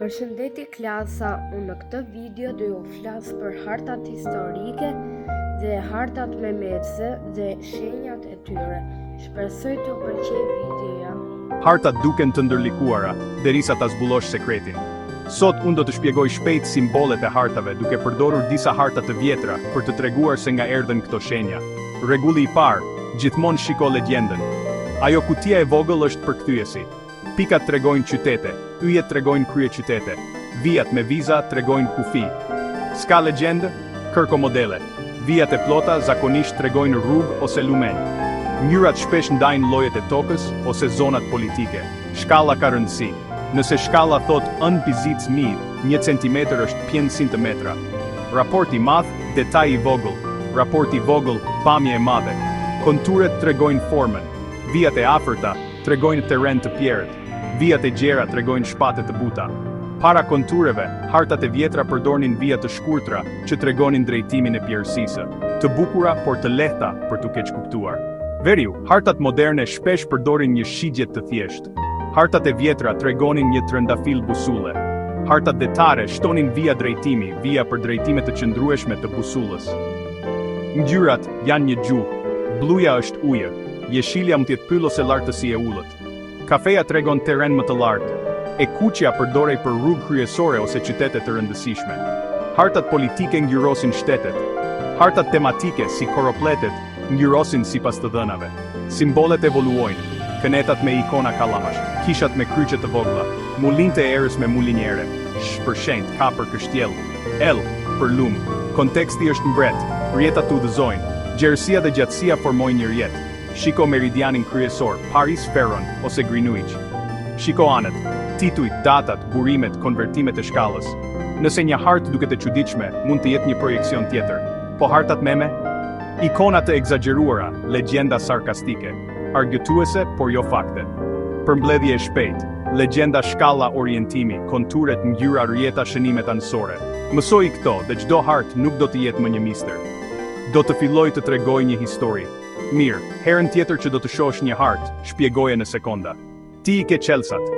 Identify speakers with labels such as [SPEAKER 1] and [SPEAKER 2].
[SPEAKER 1] Përshëndetje klasa, unë në këtë video do ju flas për hartat historike dhe hartat memece dhe shenjat e tyre. Shpresoj t'ju pëlqejë videoja.
[SPEAKER 2] Hartat duken të ndërlikuara, derisa ta zbulosh sekretin. Sot unë do të shpjegoj shpejt simbolet e hartave duke përdorur disa harta të vjetra për të treguar se nga erdhën këto shenja. Rregulli i parë, gjithmonë shiko legjendën. Ajo kutia e vogël është përkthyesi. Pikat tregojnë qytete, yjet tregojnë kryeqytete, vijat me viza tregojnë kufij. S'ka legjendë? Kërko modele. Vijat e plota zakonisht tregojnë rrugë ose lumenj. Ngjyrat shpesh ndajnë llojet e tokës ose zonat politike. Shkalla ka rëndësi. Nëse shkalla thotë ën pizic mi, një centimetër është 500 metra. Raport i madh, detaj i vogël. Raport i vogël, pamje e madhe. Konturet tregojnë formën. Vijat e afërta, tregojnë terren të pjerrët, vijat e gjera tregojnë shpate të buta. Para kontureve, hartat e vjetra përdornin vija të shkurtra që tregonin drejtimin e pjerrësisë, të bukura por të lehta për t'u keqkuptuar. Veriu, hartat moderne shpesh përdorin një shigjetë të thjeshtë. Hartat e vjetra tregonin një trëndafil busulle. Hartat detare shtonin vija drejtimi, vija për drejtime të qëndrueshme të busullës. Ngjyrat janë një gjuhë. Bluja është ujë. Jeshilja mund të jetë pyll ose lartësi e ulët. Kafeja tregon terren më të lartë. E kuqja përdorej për rrugë kryesore ose qytete të rëndësishme. Hartat politike ngjyrosin shtetet. Hartat tematike, si koropletet, ngjyrosin sipas të dhënave. Simbolet evoluojnë, kënetat me ikona kallamash, kishat me kryqe të vogla, mullinjtë e erës me mullinj ere, SH për shenjt, K për kështjellë, L për lumë. Konteksti është mbret, rrjetat të udhëzojnë. Gjerësia dhe gjatësia formojnë një rrjet. Shiko meridianin kryesor, Paris Ferron ose Greenwich. Shiko anët, titujt, datat, burimet, konvertimet e shkallës. Nëse një hartë duket e çuditshme, mund të jetë një projeksion tjetër. Po hartat meme? Ikona të ekzagjeruara, legjenda sarkastike. Argëtuese, por jo fakte. Përmbledhje e shpejtë, legjenda shkalla orientimi, konturet ngjyra rrjeta shënimet anësore. Mësoji këto dhe çdo hartë nuk do të jetë më një mister. Do të fillojë të tregojë një histori. Mirë, herën tjetër që do të shohësh një hartë, shpjegoje në sekonda. Ti i ke çelësat.